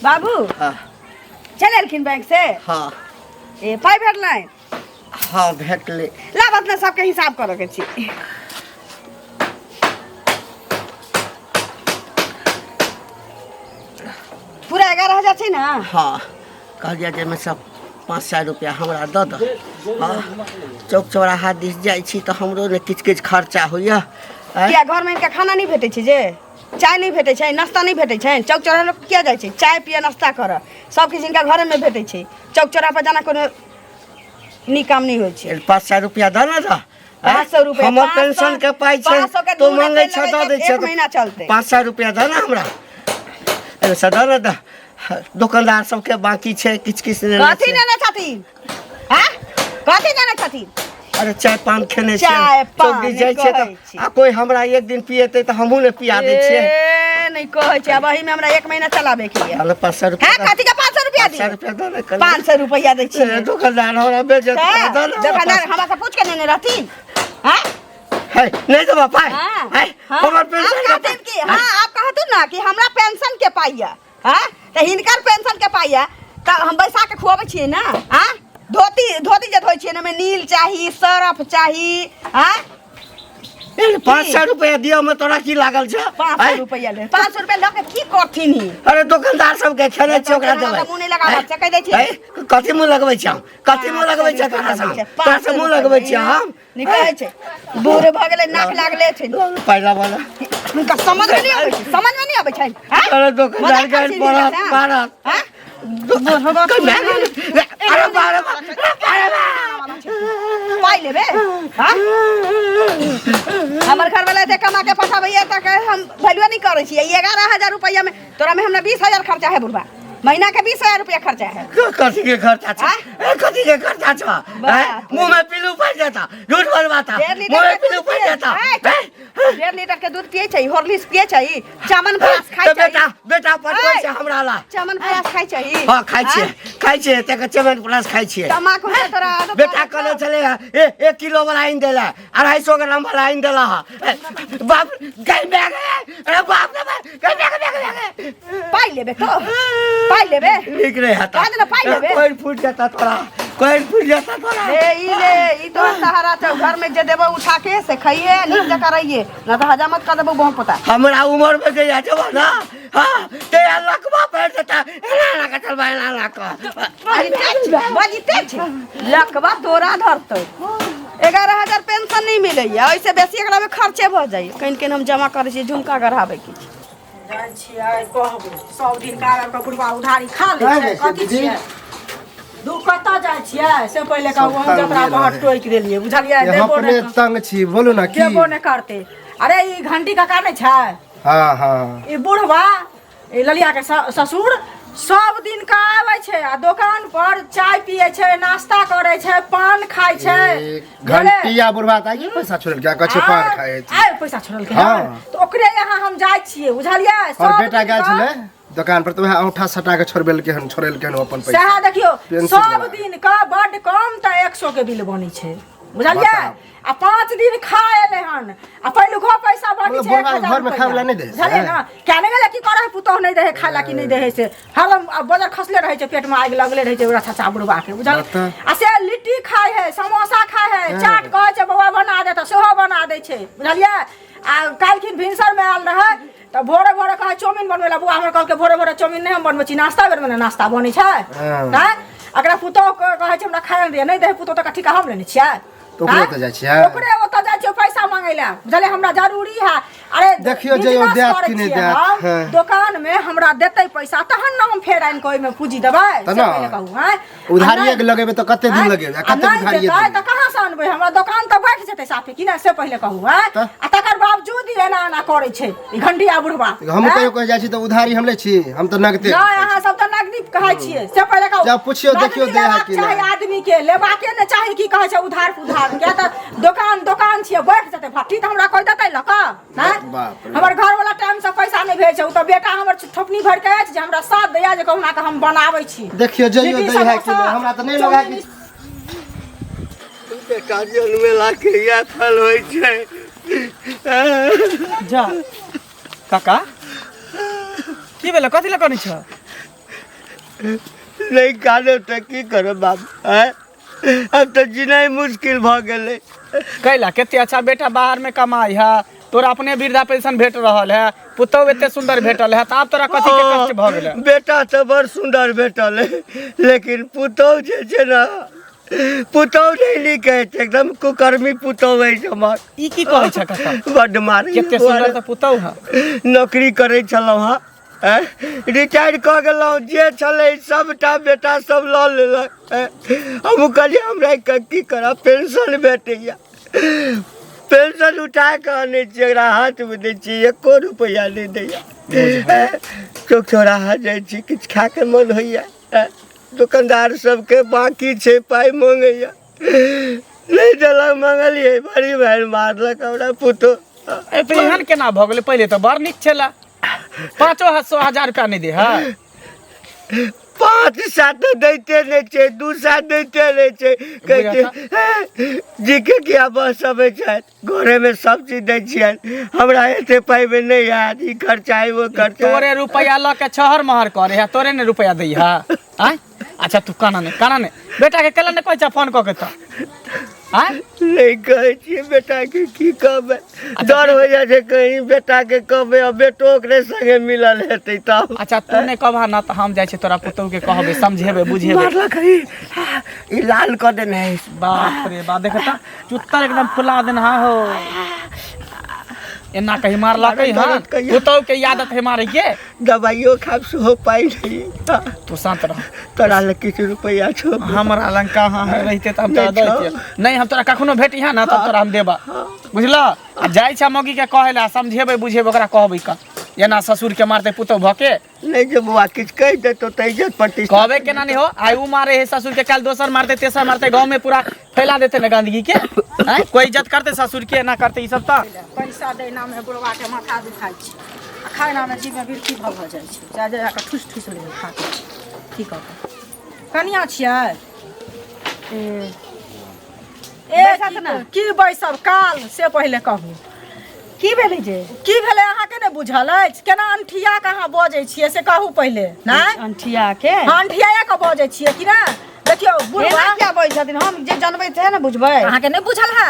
बाबू हाँ चलि एलखिन बैंक से हाँ ए पाइ भेटलै हाँ भेटलै लाब अपना सबके हिसाब करऽ के छी पूरा 11,000 छै ने हाँ कहलियै जे एहिमे सब 500 रुपया हमरा दऽ दऽ हाँ चौक चौराहा दिस जाइ छी तऽ हमरो ने किछु किछु खर्चा होइए आँय? किया घरमे हिनका खाना नहि भेटै छै जे चाय नहि भेटै छै नाश्ता नहि भेटै छै चौक चौराहा लोक किया जाइ छै चाय पिए नाश्ता करऽ सब किछु हिनका घरेमे भेटै छै चौक चौराहा पर जाना कोनो नीक काम नहि होइ छै 500 रुपया दऽ ने दऽ 500 रुपया, हमर 500 पेंशन के पाइ छै 500 के तू दू मांगै रुपया छ दऽ लगै दै छै, छै एक महीना चलतै। 500 रुपया दऽ ने हमरा एहिमे से दऽ ने दऽ दोकानदार सबके बाकी छै किछु किछु लेने कथी छै लेने छथिन आँ कथी लेने छथिन अरे चाय पान खेने छियै चाय पान चौक दिस जाइ छियै कहै तऽ छी। आ कोइ हमरा एक दिन पिएतै तऽ हमहूँ ने पिया दै छियै ए, नहि कहै छै आब एहिमे हमरा एक महीना चलाबे के ये ताले 500 रुपया हैं कथी के 500 रुपया दी 500 रुपया दऽ ने कनी। 500 रुपया दै ए, छियै दोकानदार हमरा बेइज्जत तऽ कर दऽ ने हमरा दोकानदार पाँच- हमरा से पूछ के नेने रहथिन हैं है नहीं देबा पाइ हाँ, है हाँ। हमर आप पेंशन के कहथिन कि हाँ आप कहथुन ना कि हमरा पेंशन के पाइ यऽ हाँ तऽ हिनकर पेंशन के पाइ यऽ तऽ हम बैसा के खुआबै छियै ना हाँ धोती धोती जे धोइ छियै ने ओहिमे नील चाही सरफ चाही हाँ 500 रुपया दिअ में तोरा की लागल छै 500 आँय? रुपया ले 500 रुपया लऽ के की करथिन ई अरे दोकानदार सबके खेने छियै ओकरा देबै मुँह नहि लगाबऽ से कहि दै छियै। आँय? कथी मुँह लगबै छियै हम कथी मुँह लगबै छियै तोरा से हम? तोरा से मुँह लगबै छियै हम नहि कहै छै बूढ़ भऽ गेलै नाक लागले छै पहिला वाला हुनका समझ में नहि आबै छै समझ में नहि आबै छै हैं? अरे दोकानदार मजाक के करै छी पड़त हिनका से, मारत हैं? अरे बारे पाइ लेबै हैं? हमर घरवाला एते कमा के पठाबैया तऽ हम वैल्यूए नहि करै छियै 11,000 रुपैआ में तोरा में हमरा 20,000 खर्चा है बुढ़बा महीना के 20,000 रुपया खर्चा है कथी के खर्चा छ आँय? ए, कथी के खर्चा छ बाप रे। मुंह में पिलू पड़ जाता झूठ बोलबाता 1.5 लीटर मुंह में के पिलू दूध पड़ पियै जाता छै। ए? 1.5 लीटर के दूध पियै छै हॉर्लिक्स पियै छै चमन प्राश खाइ तऽ छै बेटा बेटा पठबै ऐ। छै हमरा ला चमन प्राश खाइ छै हाँ खाइ छियै खाइ छियै एतेक चमन प्लस खाइ छियै तमाकू के तोरा आदत बेटा लागल कहने छौ? छलै हँ, ए 1 किलो वाला आनि देला 250 ग्राम वाला आनि देला हँ ए, बाप गई बैग अरे बाप रे बाप गई बैग बैग बैग पाइ लेबे तो पाइ लेबे नीक नहीं हता कह देना पाइ लेबे। कोई फूट जाता तोरा कोई फूट जाता तोरा ए ई ले ई तोहर सहारा छौ घर में जे देबो उठा के से खइहे नीक जकाँ रहिए ना तऽ हजामत कर देबो बहुत पता हमरा उम्र में जे जब ना हाँ ते लकवा पड़ जाता एना एना के चलबा एना एना के बजिते छै बजिते छै लकवा तोरा धरतौ 11,000 पेंशन नहि मिलैया ओहिसँ बेसी एकरा में खर्चे भऽ जाइए कनि कनि हम जमा करै छियै झुमका गढ़ाबै के छै जाइ छियै कहबै सब दिन का आबि कऽ बुढ़बा उधारी खा लै कहाँ छै जाइ छियै कथी दीदी? छियै दू कतऽ जाइ छियै से पहिले कहू सब हम तंग जकरा भेल पर रहै। टोकि देलियै बुझलियै यहाँ देबो अपने नहि तंग छी बोलू ना की देबो नहि करतै अरे ई घंटी काका नहि छै हाँ हाँ ई बुढ़बा ई ललिया के ससुर सब दिन का आबै छै आ दोकान पर चाय पियै छै नाश्ता करै छै पान खाइ छै ए, घंटिया बुढ़वा तऽ आइए पैसा छोड़ल क्या कहै छै पान खाइ छै आइ पैसा छोड़लकै हाँ। हन तऽ ओकरे यहाँ हम जाइ छियै बुझलियै और सब बेटा दिन गेल का- छलै दोकान पर तऽ वएह औंठा सटा के छोड़बेलकै हन छोड़ेलकै हन ओ अपन पैसा सएह देखियौ पेंसिल सब वाला। दिन का बड्ड कम तऽ 100 के बिल बनै छै बुझलियै बताउ। आ 5 दिन खा एलै हन आ पहिलुको पैसा बाकी मतलब छै एक बुढ़वा हजार घर में खाय वाला नहि दै छै? बुझलियै ना क्या नहि गेलै की करै है पुतोह नहि दै है खाय ला कि नहि दै है से हरदम आ बजर खसले रहै छै पेट में आगि लगले रहै छै ओकरा छचा बुढ़वा के बुझल बताउ। आ से लिट्टी खाय है समोसा खाय है चाट कहै छै बौआ बना दे तऽ सेहो बना दै छै बुझलियै आ काल्हिखिन भिनसरमे आयल रहै तऽ भोरे भोरे कहै चाउमिन बनबै लए बौआ हमर कहलकै भोरे भोरे चाउमिन नहि हम बनबै छी नाश्ता बेरमे ने नाश्ता बनै छै हँ। आँय एकरा पुतोह कहै छै हमरा खाय लए दिअ नहि दै है पुतोह तऽ ठीका हम लेने छियै तऽ ओकरे आँय? ओतऽ जाइ छियै? ओकरे ओतऽ जाइ छियै पैसा मांगै लए बुझलियै हमरा जरूरी है अरे देखियौ जइयौ बिजनेस देत करै कि नहि छियै देत, हम, हँ। दोकान में हमरा देतै पैसा तहन ने हम फेर आनि कऽ ओहिमे पूंजी देबै तऽ से ने। पहिले कहू आँय? उधारिये आ नहि- के लगेबै तऽ कते दिन आँय? लगेबै आ आ कते नहि उधारिये देतै देबै? तऽ कहाँ से अनबै हमरा दोकान तऽ बैठ जेतै साफे कि नहि से पहिले कहू आँय? तऽ? आ तकर बावजूद ई एना एना करै छै ई घंटिया बुढ़बा हम आँय? कहियो कहि जाइ छी तऽ उधारी हम लै छी हम तऽ नगदे नहि अहाँ सब तऽ नगदी कहै छियै से पहिले कहू जब पुछियौ, नगदी देखियौ दै है लेबाक कि चाही नहि। आदमी के लेबाके नहि चाही की कहै छै उधार पुधार किया तऽ दोकान दोकान छियै बैठ जेतै भट्टी तऽ हमरा कोइ देतै लऽ कऽ आँय? बाप रे। हमर घरवाला टाइम से पैसा नहि भेजै छै ओ तऽ बेटा हमर थोपनी भरि के अछि जे हमरा साथ दैया जे कहुना कऽ हम बनाबै छी देखियौ जइयौ लिट्टी दै है कि समोसा, नहि हमरा तऽ नहि लगै कि चाउमीन। बेटा जन्मेला के इएह फल होइ छै। जा काका, की भेलै? कथी लए कनै छ? नहि कानब तऽ की करब बाप? आँय, आब तऽ जीनाइ मुश्किल भऽ गेलै। कैला? कते अच्छा बेटा बाहर में कमाई है, तोरा अपने वृद्धा पेंशन भेट रहल है, पुतहु एते सुंदर भेटल है, तऽ आब तोरा कथी के कष्ट भऽ गेलै? बेटा तऽ बड़ सुन्दर भेटल है, लेकिन पुतहु जे छै ने, पुतहु नहि नीक अछि, एकदम कुकर्मी पुतहु अछि हमर। ई की कहै छ काका? बड्ड मारै। कते सुंदर तऽ पुतहु है। नौकरी करै छलहुँ हँ, रिटायर कऽ गेलहुँ, जे छलै सबटा बेटा सब लऽ लेलक। हमहूँ कहलियै हमरा की करब, पेंशन भेटैए, पेंशन उठा कऽ अनै छियै, एकरा हाथमे दै छियै, एको रुपैआ नहि दैए। चौक चौराहा जाइ छी, किछु खायके मन होइए, दोकानदार सबके बाँकी छै, पाइ मङ्गैए, नहि देलक, मङ्गलियै, बड़ी भारि मारलक हमरा पुतोहु। ए तऽ एहन केना भऽ गेलै? पहिले तऽ बड़ नीक छलै, 500 हजार रुपया नहि दे है? 500 तऽ दैते नहि छै, 200 दैते नहि छै। कहै छै जी के किया बस अबै छथि, घरेमे सब चीज दै छियनि, हमरा एते पाइमे नहि आयत, ई खर्चा है ओ खर्चा। तोरे रुपया लऽ के छहर महर करे है, तोरे ने रुपया दै है? आँय, अच्छा तू काना नहि, काना नहि। बेटा के केला नहि कहै छ फोन कऽ के तऽ? आँय, नहि कहै छियै बेटाके, की कहबै, डर हो जाइ छै कहीं बेटाके कहबै आ बेटो ओकरे संगे मिलल हेतै तब। अच्छा तू नहि कहबा ना तऽ हम जाइ छियै तोरा पुतहु के कहबै, समझेबै बुझेबै। मारलक ई, ई लाल कऽ देने है। बाप रे बाप, देख तऽ चुत्तर एकदम फुला देने हा हो, एना कहीं मारलकै हन? दर्द कहिया? पुतहु के आदत है मारे के। दबाइयो खाब सेहो पाइ नहीं। तू शांत रह। तोरा लग किछु रुपैआ छौ? हमरा लग कहाँ है, रहिते तऽ हम तोरा नहि छौ। दैतियै। नहि, हम तोरा कखनो भेटिहे ना तब तोरा हम देबा, बुझलह? आ जाइ छै मौगी के कहै लए, समझेबै बुझेबै ओकरा, कहबै का एना ससुर के मारते पुतहु भऽ के। नहि जे बौआ किछु कहि देतौ तऽ इज्जत प्रतिष्ठा। कहबै केना नहि हो, आइ उ मारे है ससुर के, काल्हि दोसर मारते, तेसर मारते, गाँव में पूरा फैला देते ने गंदगी के। आँय, कोई इज्जत करते ससुर के? ना करते ई सब तऽ। पैसा दैना में बुढ़वा के माथा दुखाइ छै आ खाना में जीव में बिरकी भऽ भऽ जाइ छै, जा जा कऽ ठुसि ठुसि लै खा के। की कहबै, कनिया छियै ए, बैसत ने। की बैसब काल से पहिले कहू। की भेलै जे? की भेलै अहाँके नहि बुझल अछि? केना अनठिया के अहाँ बजै छियै से कहू पहिले। नहि अंठिया के? हँ, अनठियाए के बजै छियै कि ने? देखियौ बुढ़वा एना किया बजै छथिन? हम जे जनबै से ने बुझबै। अहाँके नहि बुझल है?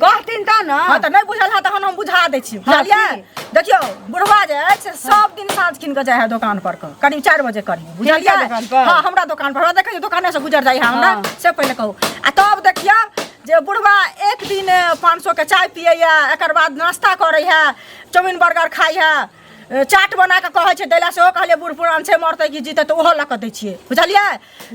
कहथिन तऽ ने। हँ तऽ नहि बुझल है तहन हम बुझा दै छी, बुझलियै? की? देखियौ बुढ़वा जे अछि से सब दिन साँझ कीन कऽ जाइ है दोकान पर कऽ, करीब 4 बजे करीब, बुझलियै? दोकान पर? हँ, हमरा दोकान पर। हमरा देखै छियै दोकाने से गुजर जाइ है हमरा। से पहिले कहू आ तब देखियौ जे बुढ़वा एक दिन 500 के चाय पियैया, एकर बाद नाश्ता करै है, चाउमिन बर्गर खाइ है, चाट बना कऽ कहै छै दै लए, सेहो कहलियै बूढ़ पुरान छै, मरतै कि जीतै, तऽ ओहो लऽ कऽ दै छियै, बुझलियै?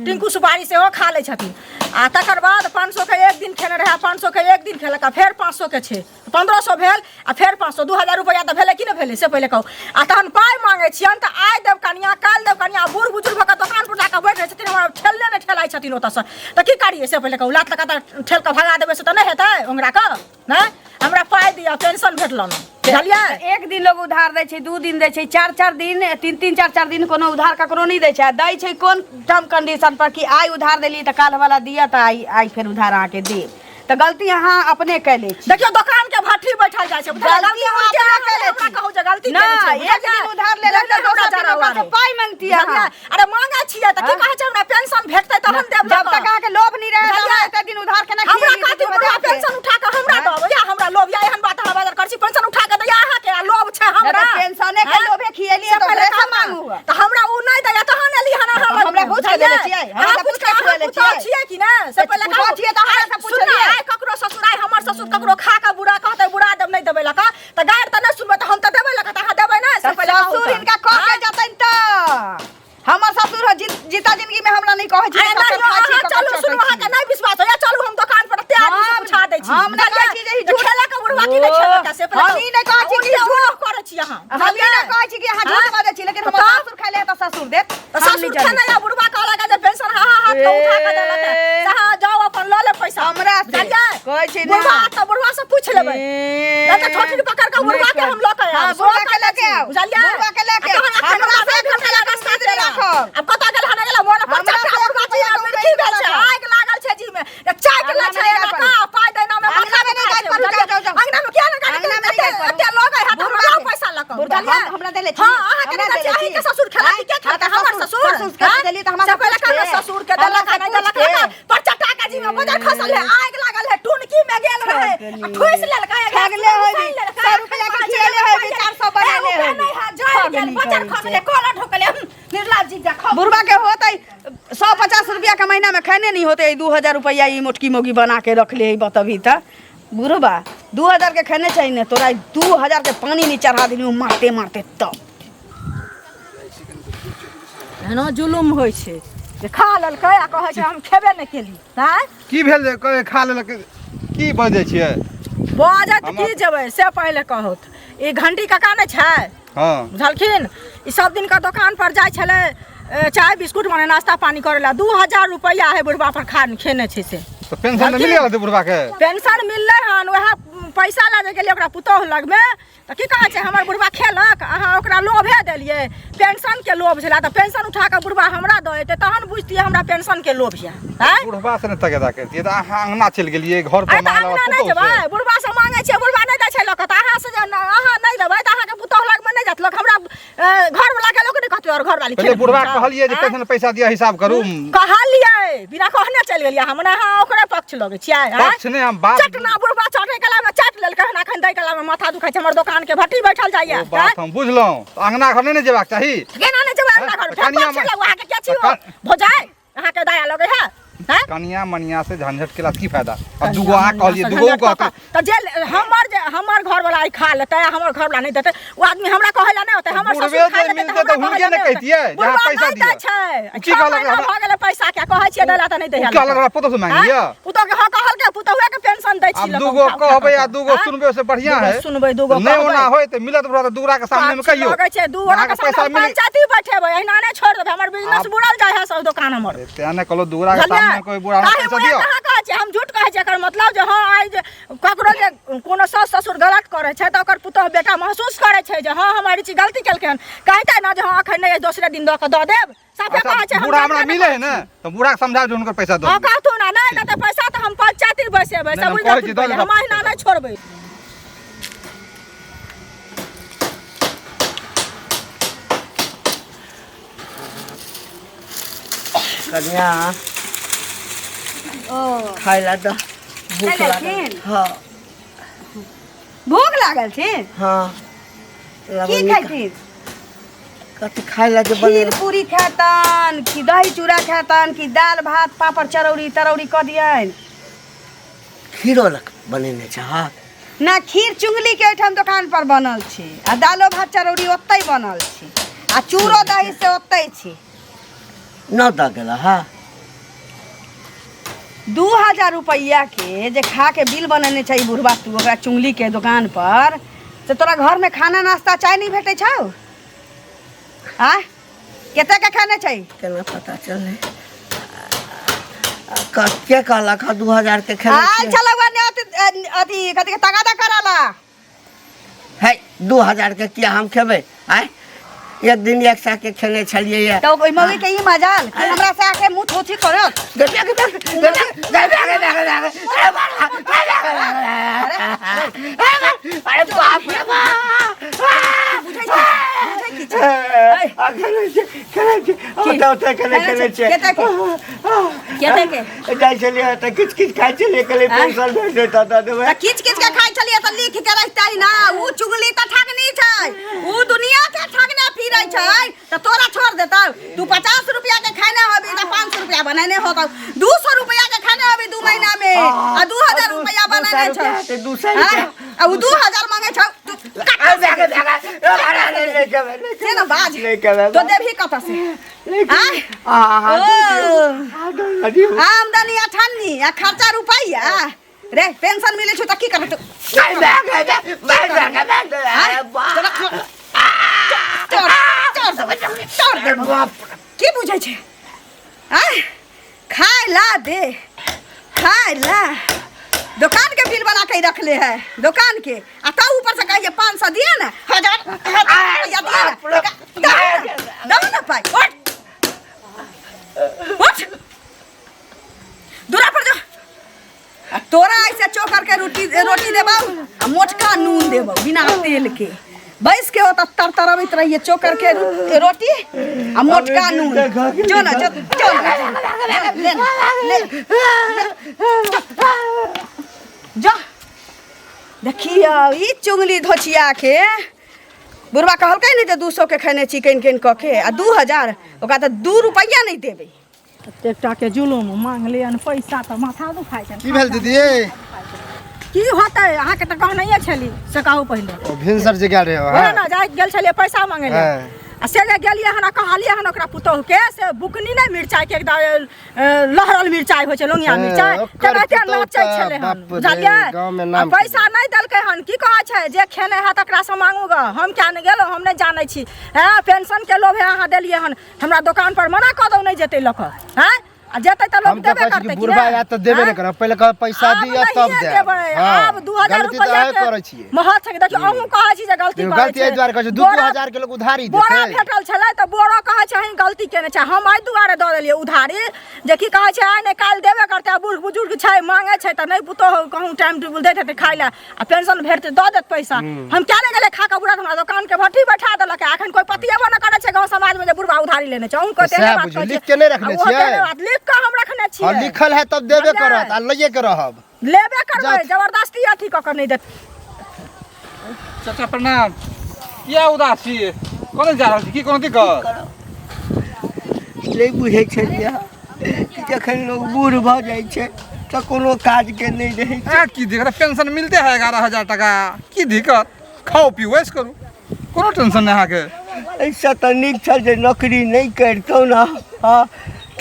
टिंकू सुपारी सेहो खा लै छथिन। आ तकर बाद 500 के एक दिन खेने रहै, 500 के एक दिन खेलक, आ फेर 500 के छै, 1500 भेल, आ फेर 500, 2000 रुपैआ तऽ भेलै कि नहि भेलै से पहिले कहू। आ तहन पाइ मांगै छियनि तऽ आइ देब कनिया, काल्हि देब कनिया। बूढ़ बुजुर्ग भऽ कऽ दोकान पर जाकऽ बैठ रहै छथिन, हमरा ठेलने नहि ठेलाइ छथिन ओतऽसँ, तऽ की करियै से पहिले कहू? लात लगा तऽ ठेल कऽ भगा देबै से तऽ नहि हेतै ओंगरा कऽ। नहि, हमरा पाइ दिअ, पेंशन भेटल ने, बुझलियै? एक दिन लोग उधार दै छै, 2 दिन दै छै, 4 4 दिन, 3 3 4 4 दिन कोनो उधार ककरो नहि दै छै। आ दै छै कोन टर्म कंडीशन पर कि आइ उधार देलियै तऽ काल्हि वाला दिअ, तऽ आइ आइ फेर उधार अहाँके देब। तऽ गलती अहाँ अपने कैले छी। देखियौ दोकान के भट्ठी बैठल जाइ छै, बुझलियै? गलती अहाँ उल्टे अपने अहाँ कैले हमरा छी। कहू जे गलती ना, केने छियै, एक बुझलियै? दिन उधार लेलक तऽ हमरा दोसर दिन जरा ओकरा से वारे। पाइ मांगती अहाँ। बुझलियै? अरे मांगै छियै तऽ की कहै छै, हमरा पेंशन भेटतै तहन देब जब तक अहाँके लोभ नहि रहै बुझलियै? तऽ एते दिन उधार केना हमरा खिएलियै कहती 2000 बुढ़वा के? पेंशन उठा कऽ हमरा देब या हमरा लोभ या एहन बात अहाँ बाजल करै छी? पेंशन उठा कऽ दैया अहाँके आ लोभ छै हमरा? नहि तऽ पेंशने के हैं? लोभे खिएलियै से तऽ पहिले ओकरे से कहू ना। मांगू। तऽ हमरा उ नहि दैया तहन एली हन अहाँ तऽ लग। हमरा पूछ के देने छियै? हमरा अहाँ तऽ पूछ पूछ के के खुएले अहाँ पुतहु छियै? छियै कि ने से पहिले पुतहु कहू। छियै तऽ हमरा से आइ सुन ना, पुछलियै? आइ ककरो ससुर, आइ हमर ससुर ककरो खा कऽ बुरा कहतै, बुरा देब नहि देबै लऽ कऽ, तऽ गारि तऽ नहि सुनबै, तऽ हम तऽ देबै लऽ कऽ, तऽ अहाँ देबै ने से तऽ पहिले कहू ससुर तऽ। हिनका कह के जतनि तऽ हमर ससुर ह जीता जिंदगी में हमरा नहीं कहै छै। अरे ककर नहीं, खाइ छी, अहाँ ककर चलू चटै सुनू, छी। अहाँके नहि विश्वास होइया, चलू हम दोकान पर एते आदमी से हम- पूछा दै छी। हम नहि कहै छी जे ई झूठ- खेला के बुढ़वा की नहि ओ, खेलक से पहिले हम ई नहि कहै छी कि उल्टे झूठ- ओह करै छी अहाँ। हम ई नहि कहै छी कि अहाँ झूठ हाँ? बाजै छी, लेकिन हमर तऽ? ससुर खाइ ले तऽ ससुर देत। तऽ हम ससुर नहि जनै खेने या बुढ़वा कहलक जे पेंशन हा हा हाथ के उठा के देलक है। ए। से अहाँ जाउ अपन लऽ लेब पैसा। हमरा से बुझलियै? कहै छी ना। बुढ़वा तऽ बुढ़वा से पूछि लेबै। ए। नहि तऽ ठोठी पकड़ के बुढ़वा के हम लऽ के आयब। हाँ, बुढ़वा के लऽ के आउ। बुझलियै? बुढ़वा के लऽ के आ आउ। तहन एखन हमरा हमरा से एक घंटा रुपैआ रास्ता उम्मीद नहि राखब। आब कतऽ गेल हन गेला मोन पर हमरा चाचा से बुढ़वा रुपैआ के के मिर्ची उम्मीद भेल छै, नहि राखब। आगि लागल छै जी में। चाटि लै छै। देने छी हां अहाँ के हमरा देने छी देले अहीं के ससुर खेला के हाँ, खेलता हमर ससुर ससुर के हाँ? देली तऽ हमरा से पहिले पूछ के। कहलक ससुर के देलक हमरा नहि से देलक पूछ के। ना पर चटा के जी में बजर खसल है आग लागल है टुनकी में गेल रहे आ ठुस लेलकै ठगले होबी, 100 रुपैआ के खिएले होबी, 400 बनेले होबी। नहीं है जल गेल ठगनी बजर करै खसले कोला ढोकले निर्लाज जी देखो बुढ़वा के होते 150 रुपया के महीना में खाने नहीं होते 2000 रुपया ई मोटकी मोगी बना के रख ले बतबी त बुढ़वा 2000 के खाने चाहिए ने तोरा 2000 के पानी नहीं चढ़ा दिली मारते मारते तब एना जुलुम होइ छै जे खा लेलकै आ कहै छै हम खेबे नहि केली आँय की भेल जे कहै खा लेलक की बजै छियै बाजत हमरा- की जेबै से पहिले कहत ई घंटी काका नहि छै हँ बुझलखिन ई सब दिनके दोकान पर जाइ छलै चाय बिस्कुट मने नाश्ता पानी करै लए 2000 रुपैआ है बुढ़बा पर खा खेने छै से तऽ पेंशन तऽ मिल गेल बुढ़बा के पेंशन मिललै हन वएह पैसा लऽ जे गेलियै ओकरा पुतोहु लगमे तऽ की कहै छै हमर बुढ़बा खेलक अहाँ ओकरा लोभे देलियै पेंशनके लोभ छलै तऽ पेंशन उठा कऽ बुढ़बा हमरा दऽ एतै तहन बुझतियै हमरा पेंशनके लोभ यऽ आँय बुढ़बा से ने तगेदा करतियै तऽ अहाँ अङ्गना चलि गेलियै घर पर आइ तऽ मांगला अङ्गना नहि पुतोहु से। जेबै बुढ़बा से मांगै छियै बुढ़बा नहि दै छै लऽ कऽ तऽ अहाँ से जे अहाँ नहि देबै तऽ अहाँके पुतोहु लगमे नहि जायत लोक हमरा घरवला के लोक नहि कहतै और घरवाली पहिले बुढ़बा के कहलियै जे पेंशन पैसा दिअ हिसाब करू कहलियै बिना कहने चलि गेलियै हम ने अहाँ ओकरे पक्ष लगै छियै आँय? पक्ष नहि हम बात चटना बुढ़बा चटै कला में चाट लेलकै हन अखन दै कला में माथा दुखाइ छै हमर दोकान के भट्टी बैठल जाइए ओ बात हम बुझलहुँ तऽ अङ्गना घर नहि ने जेबाक चाही केना नहि जेबै अंगना घर तऽ फेर कनिया पक्ष लगू अहाँके के छी तऽ भौजाइ अहाँके दया लगै है हैं? कनिया मनिया से झंझट केला से की फायदा अब दूगो अहाँ कहलियै दूगो उ कहतै तऽ जे हमर जे हमर घरवला आई खा लेतै आ हमर घरवला नहि देतै ओ आदमी हमरा कहै लए नहि होतै हमर बुढ़बे ससुर खा जे लेतै तऽ मिलतै तऽ हमरा हुनके कहै लए ने नहि कहितियै होतै। जे अहाँ बुढ़बा पैसा नहि दै दिअ। छै की छओ कहलक महीना हमरा- भऽ गेलै पैसा के कहै छियै दै लए तऽ नहि दै उ कहलक हमरा पुतहु से मांगि लिअ पुतहु के हँ कहलकै पुतहुए के पेंशन दै छी आब दूगो कहबै आ दूगो सुनबै से बढ़िया है दूगो सुनबै, दूगो नहि कहबै। ओना होय तऽ मिलत बुढ़ा तऽ दूगरा के सामने में कहियो लगै छै दू गोरा के अहाँके पैसा सामने मिल पंचायती बैठेबै एहिना नहि छोड़ि देबै हमर बिजनेस आब- बुड़ल जाइ है सब दोकान हमर तें ने कहलहुँ दूगरा के बुझलियै? सामने कोई बुढ़ा हमरा ताहि पैसा मुँहे दिअ कहाँ कहै छियै हम झूठ कहै छियै एकर मतलब जे हँ आइ जे ककरो जे कोनो सास ससुर गलत करै छै तऽ ओकर पुतोहु बेटा महसूस करै छै जे हँ हमर ई चीज गलती केलकै हन कहतै ने जे हँ एखन नहि अछि, दोसरे दिन दऽ कऽ दऽ देब साफे अच्छा कहै छै हम बूढ़ा हमरा जानबे मिले है ने तऽ बूढ़ा के समझाउ जे हुनकर पैसा दऽ हँ दियौ। कहथुन ने नहि देतै पैसा तऽ हम पंचायती बैसेबै नहि, सब हम बुझि कहै छी, देथुन दऽ पहिले, देता हम अहिना नहि छोड़बै कन्या खाय ला दऽ भूख लागल खेलखिन? हँ भूख लागल छै हँ की खैथिन कथी खाय ला जे खीर बनेल पूरी खेतन कि दही चूड़ा खेतन कि दालि भात पापड़ चरौरी तरौरी कऽ दियनि खीरो लग बनेने छै हँ ना खीर चुंगली के ओहिठाम दोकान पर बनल छै आ दालो भात चरौरी ओतहि बनल छै आ चूड़ो दही से ओतहि छै न दऽ गेल हँ 2000 रुपैआ के जे खा के बिल बनेने छै ई बुढ़बा तू ओकरा चुंगली के दोकान पर से तोरा घर में खाना नाश्ता चाय नहीं भेटै छौ आ कते के खाने छै केना पता चललै के कहलक हँ 2000 के खेने आयल छियै? छलौ ने अथी अथी कथी के तगादा कराला है 2000 के किया हम खेबै आय एक दिन एक सए के खेने छलियै ये तऽ ओहि मौगी के ई मजाल कि हमरा से आके मुँह थोथी करत गे बे गे बे गे बे गे बे गे बे गे बे अरे बाप रे अरे बाप रे बाप बुझै छी बुझै की छै खेलै छै खेलै छै ओतऽ ओतऽ खेलै खेलै छै कते के? कते के? जाइ छलियै तऽ किछु किछु खाइ छलियै कहलियै पेंशन भेट जेतै दऽ देबै तऽ किच किच के खाइ छलियै तऽ लिख के रखतै ना उ चुगली तऽ ठगनी छै उ दुनिया के ठगने फिरै छै तऽ तोरा छोड़ देतौ तू 50 रुपया के खाने होबी तऽ 500 रुपया बनेने होतौ 200 रुपया के खाने होबी दू महीना में आ 2000 रुपया बनेने छौ दू सए रुपया आँय? आ उ 2000 मांगे छौ तू काट से ना बाज नहि खेबै तो देबही कतऽ से आँय? ओ आमदनी अठन्नी आ खर्चा रुपैया रे पेंशन मिलै छौ तऽ की करबै तू आँय? तोरा चोर चोर चोर देबौ। की बुझै छै आँय? खाय ला दे खाय ला दुकान के बिल बना के रखले है दुकान के आ तब ऊपर से कहिए 500 दिए ना हजार हजार रुपया दिए ना दहो ना पाई उठ उठ दूरा पर जो आ तोरा ऐसे चोकर के रोटी रोटी देबौ आ मोटका नून देबौ बिना तेल के बैस के ओतऽ तरतरबैत रहिए चोकर के रोटी आ मोटका नून। जो ना, जो, जो ना, ले ना, ले, जा। देखियौ ई चुंगली धोचिया के बुढ़वा कहलकै ने जे 200 के खेने छी कनि कनि कऽ के, आ 2000 ओकरा तऽ 2 रुपैआ नहि देबै। एतेक टाके जुलुम मांगलियनि पैसा तऽ माथा दुखाइ छनि। की भेल दीदी? की होतै, अहाँके तऽ कहनैये छली, से कहू पहिले। ओ भिनसर जे गेल रहै ओहे ने जाइ गेल छलियै पैसा मांगै लए, आ से जे गेलियै हन आ कहलियै हन ओकरा पुतोहुके, से बुकनी नहि मिरचाइके एकदम लहरल मिरचाइ होइ छै, लोंगिया मिरचाइ, ओकर तेनाहिते पुतोहु नाचै तऽ छलै हन, बाप रे, बुझलियै? गाँवमे आ नाम पैसा नहि देलकै हन। की कहै छै जे खेने हैत तकरासँ मांगू गऽ, हम किया नहि गेलहुँ, हम नहि जानै छी। हँ, पेंशनके लोभे अहाँ देलियै हन, हमरा दोकान पर मना कऽ दौ नहि जेतै लऽ कऽ। हँ, आ जेतै तऽ लोक हम तऽ देबे कहै छी करतै कि कि बुढ़बा नहि? आयत तऽ देबे नहि हँ? करब, पहिले कहब पैसा आब दिअ तब नहिये देब। देबै। हँ, आब 2000 गलती तऽ रुपैआ अहें के करै छियै। महत छै। देखियौ अहूँ कहै छी जे गलती देखियौ, करै गलती एहि छै। दुआरे करै छै, दू दू हजार के लोक उधारी बोरा देतै। भेटल छलै तऽ बोरो कहै छै अहीं गलती केने छै। हम एहि दुआरे दऽ देलियै उधारी जे की कहै छै आइ नहि काल्हि देबे करतै, आ बूढ़ बुजुर्ग छै मांगै छै तऽ नहि पुतोहु कहूँ टाइम टेबुल दैत हेतै खाइ लए, आ पेंशन भेटतै दऽ देत पैसा। हम किया नहि गेलियै खा कऽ बुढ़ा हमरा दोकान के भट्ठी बैठा देलक। एखन कोइ पतिएबो नहि करै छै गाँव समाज में जे बुढ़बा उधारी लेने छै। अहूँ तऽ तेहने सएह बात बुझियौ, कहै लिख छियै। के नहि रखने आ ओहो छियै? तेहने बात लिख कऽ हम रखने हँ, छियै। लिखल है तब देबे बुझलियै? करत आ लैए के रहब। लेबे करबै, जात। जबरदस्ती अथी कऽ कऽ नहि देत। चाचा प्रणाम। किया उदास छी? कोना जा रहल छी? की कोनो दिक्कत? नहि बुझै छलियै कि जखन लोक बूढ़ भऽ जाइ छै तऽ कोनो काजके नहि रहै छै। आ की दिक्कत, पेंशन मिलते है 11,000 टका, की दिक्कत? खाओ पीऊ ऐश करू, कोनो टेंशन नहि अहाँके। एहिसँ तऽ नीक छल जे नौकरी नहि करितहुँ ने। हँ,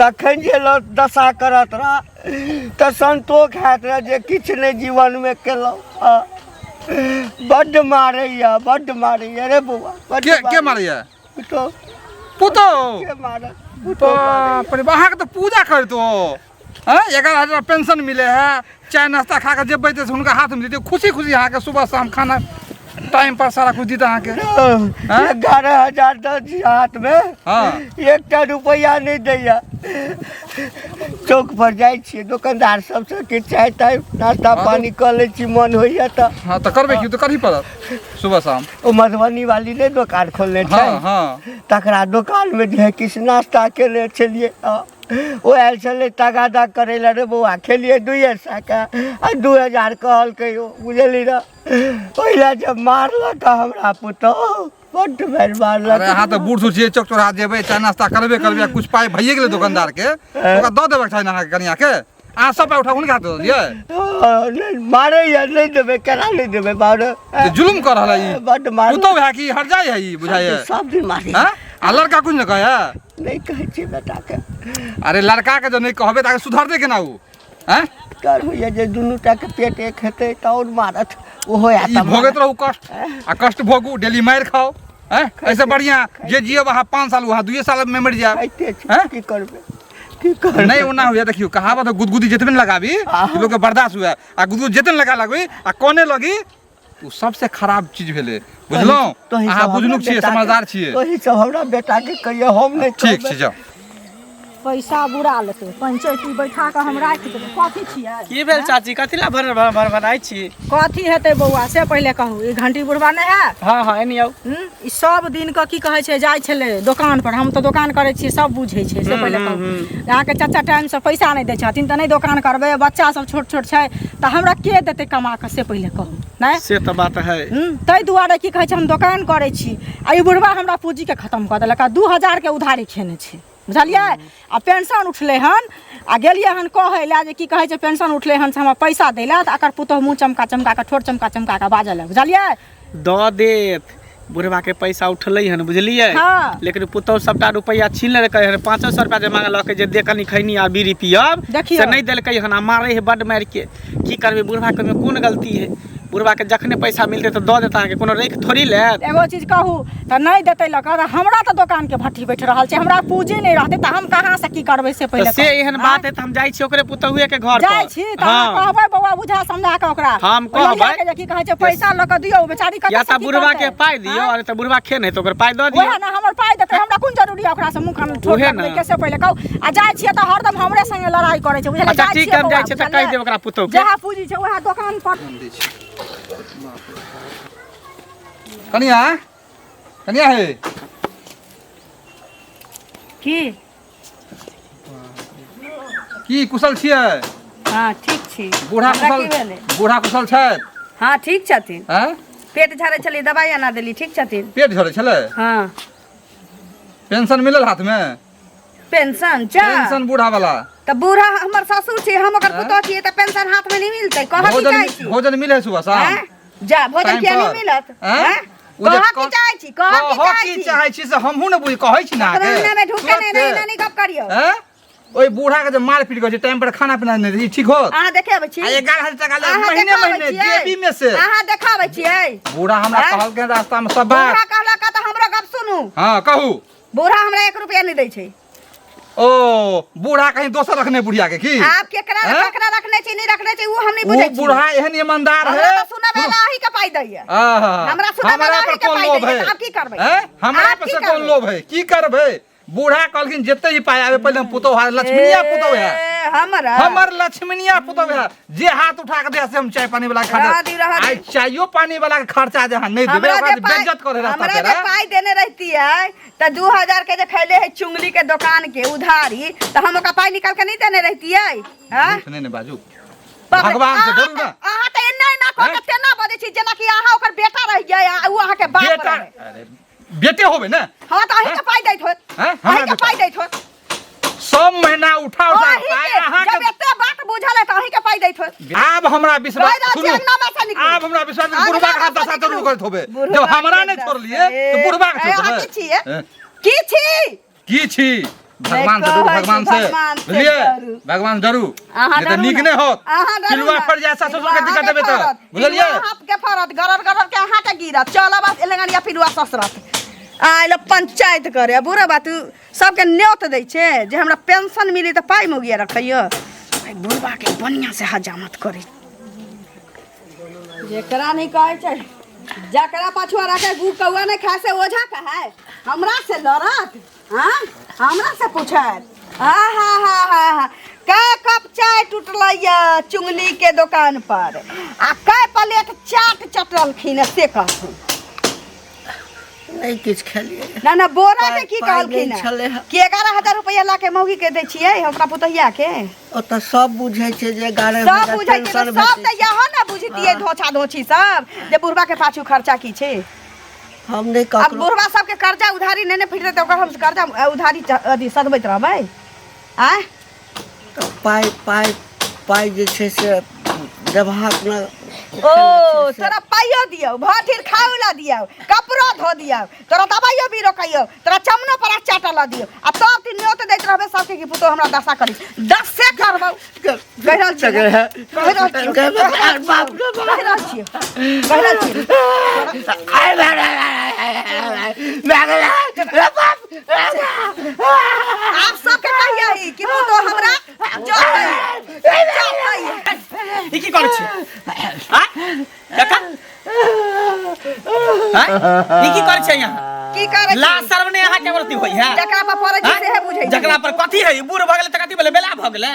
तखन जे लोक दशा करत रह तऽ सन्तोष हैत रहए जे किछु नहि जीवनमे केलहुँ। हँ, बड्ड मारैए, बड्ड मारैए रे बौआ, बड्ड। के के मारैए? पुतोहु। पुतोहु के मारत? पुतोहु मारैए। बाप रे, अहाँके तऽ पूजा करितो हँ। 11,000 पेंशन मिले है, चाय नाश्ता खा कऽ जेबै तऽ हुनका हाथमे दितै, खुशी खुशी अहाँके सुबह शाम खाना टाइम पर सारा कुछ दित अहाँके। हँ? 11,000 दऽ छी हाथमे, हँ। एकटा रुपैआ नहि दैया। चौक पर जाइ छियै, दोकानदार सबसँ कि चाय ताय नाश्ता पानी कऽ लै छी, मन होइया तऽ। हँ तऽ करबै की, तऽ करही पड़त सुबह शाम। ओ मधुबनी वाली नहि दोकान खोलने छै? हँ हँ। तकरा दोकानमे जे है किछु नाश्ता केने छलियै। हँ, ओ आयल छलै तगादा करै लए। रे बौआ, खेलियै 200 के आ 2000 कहलकै ओ, बुझली ने? ओहि लए जे मारलक हमरा पुतहु, बड्ड मारि मारलक। अरे अहाँ तऽ बूढ़ सूढ़ छियै, चौक चौराहा जेबै चाय नाश्ता करबे करबै, आ कुछ पाइ भइए गेलै दोकानदार के, ओकरा दऽ देबाक चाही ने अहाँके कनियाके। अहाँ सब पाइ उठा हुनका हाथ दऽ देलियै? हँ, नहि मारैया, नहि देबै, केना नहि देबै बाबू? जे जुलुम कऽ रहल है ई। बड्ड मार पुतहु है कि हट जाइ है ई बुझाइए। सब दिन मारै। हँ, आ लड़का कुछ नहि कहै है? नहि कहै छियै बेटाके। अरे लड़का के जब नहि कहबै तऽ आगे सुधरतै केना ओ? हँ, डर होइया जे दुनू टाके पेट एक हेतै तऽ आओर मारत ओहो आयत। ई भोगैत रहू कष्ट आ कष्ट भोगू, डेली मारि खाउ। हैं, ऐसे बढ़िया जे जियब अहाँ 5 साल, वहाँ 2 साल में मरि जायब। खाइते छी। हैं? की करबै, की करबै? नहीं ओना हुए, देखियो कहावत है, गुदगुदी जितने लगाबी लोग के बर्दाश्त हुए, आ गुदगुदी जितने लगा लगबी आ कोने लगी, उ सबसे खराब चीज भेलै, बुझलहुँ? तोही सब अहाँ हमरा बुझनुक छियै, बेटाके- समझदार छियै। तोही सब हमरा बेटाके कहियो, हम नहि ठीक कहबै। छै, जाउ। पैसा बुरा लेतै, पंचायती बैठा कऽ हम राखि देबै। कथी छियै? की भेल चाची, कथी ला भर भर भर भराइ छी? कथी हेतै बौआ, से पहिले कहू। ई घंटी बुढ़बा नहि है? हँ हँ, एनी आउ। ई सब दिन के की कहै छै, जाइ छलै दोकान पर। हम तऽ दोकान करै छियै, सब बुझै छै। से पहिले कहू, अहाँके चाचा टाइमसँ पैसा नहि दै छथिन तऽ नहि दोकान करबै? बच्चा सब छोट छोट छै तऽ हमरा के देतै कमा कऽ, से पहिले कहू नहि? से तऽ बात है। ताहि दुआरे की कहै छै, हम दोकान करै छी आ ई बुढ़बा हमरा पूँजीके खतम कऽ देलक, आ 2000के उधारी खेने छै, बुझलियै? आ पेंशन उठलै हन आ गेलियै हन कहै लए जे की कहै छै, पेंशन उठलै हन से हमरा पैसा दै लए, तऽ एकर पुतोहु मुँह चमका चमका कऽ, ठोर चमका चमका कऽ बाजल है, बुझलियै? दऽ देत बुढ़वा के पैसा उठलै हन, बुझलियै? हाँ। लेकिन पुतहु सबटा रुपैआ छीन लेलकै हन। 500 रुपया जे मांगलकै जे दे कनि खैनी आ बीड़ी पियब, देखियौ। से नहि देलकै हन आ मारै है बड्ड मारि के। की करबै, बुढ़वा के ओहिमे कोन गलती है? बुढ़वा के जखने पैसा मिलतै तऽ दऽ देत अहाँके, कोनो राखि थोड़ी लेत। एगो चीज कहू तऽ, नहि देतै लऽ कऽ तऽ हमरा तऽ दोकानके भट्ठी बैठ रहल छै, हमरा पूँजी नहि रहतै तऽ हम कहाँसँ की करबै, से तऽ पहिले से कहू। एहन बात है तऽ हम जाइ छी ओकरे पुतहुए के घर जाइ पर। छी तऽ अहाँ हँ। कहबै बौआ बुझा समझा कऽ ओकरा, हम ओहि कहबै। लड़का के जे की कहै छै, पैसा लऽ कऽ दियौ, बेचारी कतऽ या से तऽ की बुढ़वा के करतै? पाइ दियौ, अरे तऽ बुढ़वा खेने है तऽ ओकर पाइ दऽ दियौ। ओएह ने, हमर पाइ देतै, हमरा कोन जरूरी है ओकरा से मुँह कान ठोक ओहे लगबै ने। के, से पहिले कहू। आ जाइ छियै तऽ हरदम हमरे संगे लड़ाई करै छै, बुझलियै? अच्छा, जाइ ठीक छियै है, हम जाइ बौआ, छियै तऽ कहि बुझलियै? देब ओकरा पुतहु के। जएह पूँजी छै उएह दोकान पर। कनिया। कनिया हे की की कुशल छियै हाँ ठीक छी बूढ़ा हमरा कुशल की भेलै बूढ़ा कुशल छथि हाँ ठीक छथिन आँय पेट झाड़ै छलियै दबाइ अना देली ठीक छथिन पेट झड़ै छलै हाँ पेंशन मिलल हाथमे पेंशन जा पेंशन बूढ़ा वाला तऽ बूढ़ा हमर ससुर छै हम ओकर पुतोह छियै तऽ पेंशन हाथ में नहीं मिलतै कहऽ की भोजन चाहै छी भोजन मिले है सुबह शाम आँय? जा भोजन टाइम किया नहीं पर? मिलत आँय? आँय? ओ जे कहऽ की चाहै छी कहऽ की कहऽ चाहै की छी चाहै छी से हमहूँ ने बुझ कहै छी ने अपना अहाँके अंगना में ढुके नहीं तुरते। नहीं नहीं गप करियौ आँय? ओहि बूढ़ा के जे मारपीट करै छै टाइम पर खाना पीना नहि दै छै, ठीक होत अहाँ देखे अबै छी आ 11,000 टका ले अहाँ महीने देखाबै महीने छियै? जेबी में से अहाँ देखाबै छियै बूढ़ा हमरा आँय? कहलकै रास्ता में सब बूढ़ा बात कहलक तऽ हमरो गप सुनू हाँ कहू बूढ़ा हमरा एक रुपया नहीं दै छै ओ बूढ़ा कहीं दोसर रखने बुढ़िया के की आप केकरा हैं? केकरा रखने छी नहीं रखने छी उ हम नहीं ओ बुझै छी बूढ़ा एहन ईमानदार हमरा है तऽ सुनबै ला अहीं के पाइ दैया आहा, हमरा सुनबै ला हमरा अहीं पर के कोन पाइ लोभ दैया है तऽ आब की करबै हैं? हमरा आब पर की से कोन करबै? लोभ है की करबै बूढ़ा कहलखिन जते ही पाइ आवे पहिले हम पुतोह है लक्ष्मीनिया पुतोह है ए, हमरा हमर लक्ष्मीनिया पुतोह है जे हाथ उठा के दे से हम चाय पानी वाला के रह दी, रह खर्चा दी। आइ चायो पानी वाला के खर्चा जे अहाँ नहीं देबै हमरा ओकरा जे जे पाइ बेइज्जत करे रास्ता हमरा पर जे पाइ देने रहती है तऽ 2000 के जे खैले है चुंगली के दुकान के उधारी तऽ हम ओकरा पाइ निकाल के नहीं देने रहती है हाँ? झूठ नहीं ने बाजू बाप रे, भगवान से अहाँ डरू ना तऽ- अहाँ तऽ एना एना कऽ के हैं? तेना बजै छी जेनाकि अहाँ ओकर बेटा रहि जाय आ उ अहाँके बाप बेटा रहे अरे बेटे होबे ना हाँ तऽ अहींके पाइ दैत होत हैं? हमरा अहींके बेटा। पाइ दैत होत सब महीना उठा उठा अहींके पाइ अहाँ जब के एते बात बुझल है तऽ अहींके पाइ दैत होत आब हमरा विश्वास कहि रहल छी सुनू अंगना में से निकलू। आब हमरा विश्वास अंगना बुढ़बा के हाथ में से दशा जरूर निकलू। करैत होबे बुढ़बा जब हमरा के नहीं छोड़लिए तो बुढ़बा के ए, छोड़ अहाँ देबै की छियै हैं? की छी की छी भगवान से डरू कहै छी, भगवान से भगवान से बुझलिए डरू। भगवान डरू अहाँ नहीं तऽ डरू नीक ना। नहि होत अहाँ डरू पिलुआ ना। पड़ जाय सासु ससुर के दिक्कत देबै तऽ अहाँके बुझलिए फड़त, अहाँके फड़त गरर गरर के अहाँके गिरत चलब एलंगनिया पिलुआ ससरत आयल पंचायत करे आ बुढ़ा बात सबके न्योत दै छै जे हमरा पेंशन मिली तऽ पाइ मौगिया रखैयो आइ बुढ़बा के बढ़िआँ से हजामत करै जेकरा नहीं कहै छै जकरा पछुआ रखे गु कौआ नहीं खाए से ओझा कहै हमरा से लड़त हाँ हमरा से पूछत हा हा हा हा हा कै कप चाय टूटलै या चुंगली के दुकान पर आ कै प्लेट चाट चटलखिन से कहथुन नहि किछु खेलियै ना ना बोरा के की पाइ कहलखिन नहि छलै हँ। कि 11,000 रुपया ला के मौगी के दै छियै हमरा पुतहिया के ओतऽ सब बुझै छै जे 11 सब हजार बुझै छै पेंशन तऽ सब भेटै तऽ यहो ने बुझतियै धोछा धोछी सब जे बुढ़बा के पाछू खर्चा की छै हम नहि अब ककरो बुढ़बा सबके कर्जा उधारी नेने फिरतै तऽ ओकर हम कर्जा उधारी अथी सधबैत रहबै आँय तऽ पाइ पाइ पाइ जे छै से देबहक ने ओ तोरा पाइयो दियौ भठिर खाउ ला दियौ कपड़ो धो दियौ तोरा दबाइयो भी रोकैयौ तोरा चमनो पर चाटऽ ला दियौ आ तब तू न्योत दैत रहबे सबके कि पुतोह हमरा दशा करी दशे करबौ कहि रहल छियै ने? कहि रहल छियै कहि रहल छियै कहि रहल छियै आब सबके कहियही कि पुतोह हमरा चढ़ै चढ़ै ई की करै छी आ काका आँय? ई की करै छै यहाँ की करै ला छी शर्म नहि अहाँके व्रती होइ है जकरा पर पड़ै छै सेहे बुझै छै जकरा पर कथी है बूढ़ भऽ गेलै तऽ कथी भेलै बेला भऽ गेलै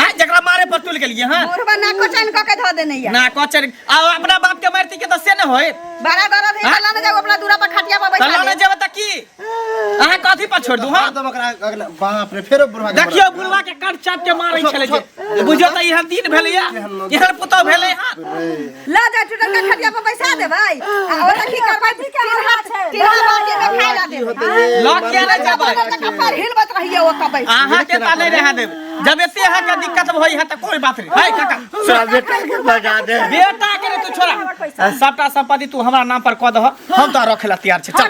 आँय जकरा मारे पर तुलि गेलियै हँ बुढ़बा नाको चैन कऽ के धऽ देने या ना कचर आ अपना बाप के मारती के तऽ से ने होय बड़ा दर्द है हाँ? लाने जाओ अपना दूरा पर खटिया पर तऽ बैठा लने दे जेबै तऽ की अहाँ कथी पर छोड़ दू हँ एकदम ओकरा अगला बाप रे फेरो बुढ़वा के देखियौ बुढ़वा के कट चाट के मारै छलै जे बुझियौ तऽ एहन दिन भेलैया एहन पुतौह भेलै हँ ला जा टूटल के खटिया पर बैठा देबै आ ओकरा की करबै तिरहा बाटी में खाय ला देबै लऽ किया नहि जेबै कपार हिलबत रहिए ओतऽ बैठ अहाँ के तऽ नहि रहै देब जब एते अहाँ के दिक्कत होई है तऽ कोई बात नहीं है काका तोरा बेटा के बजा दे बेटा के रे तू छोड़ा सबटा संपत्ति तू हमरा नाम पर कऽ दह हम तो रखे ला तैयार छी चल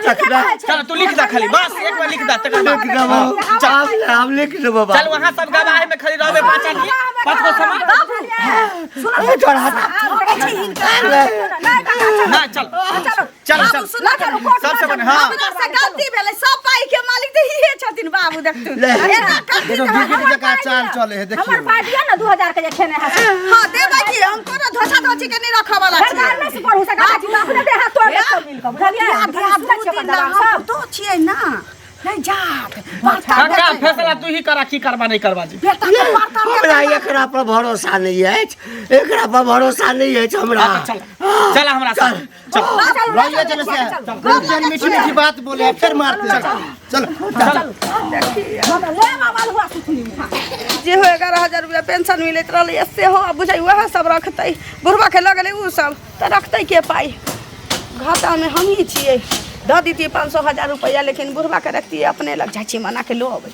चल तू लिख दे खाली बस एक बार लिख दे तकर बाद लिख देबो चल हम लिख देबो चल वहाँ सब गवाही में खड़ी रहबे पाँच आदमी पाँच गो सामान ना चल चल चल सबसे बढ़िया हाँ हमरा से गलती भेलै सब पाई के मालिक तऽ इहे छथिन बाबू देखतु एना करथिन देखो तऽ गिरगिट जकाँ चाल चले है हमर देखियौ पाइ दिअ ने 2000 के जे खेने है से। हाँ देबै की हम कोनो धोछा धोछी के नहि रखऽ वाला सरकार छियै नहि से पढ़ू सका छी अपने देह हाथ तोड़ देत मिल के बुझलियै दिया सुनै छियै अपन दबाब सब तो छियै ना नहीं जात वार्ता काका फैसला तू ही करा की करबा नहीं करबा जी बेटा के वार्ता हमरा एकरा पर भरोसा नहीं अछि एकरा पर भरोसा नहीं अछि हमरा चल चल हमरा साथ चल। लइए चलो से जन मीठी मीठी बात बोले फिर मारते चलो। ले बाबा हुआ सुथनी में। जेहो 11,000 रुपया पेंशन मिलैत रहलैए सेहो आब बुझाइ उएह सब रखतै। बुढ़बाके लऽ गेलै ओ सब तऽ रखतै के पाइ? घाटामे हमही छियै। दऽ दितियै 500 1000 रुपैआ, लेकिन बुढ़बाके रखतियै अपने लग। जाइ छियै मना के लऽ अबै।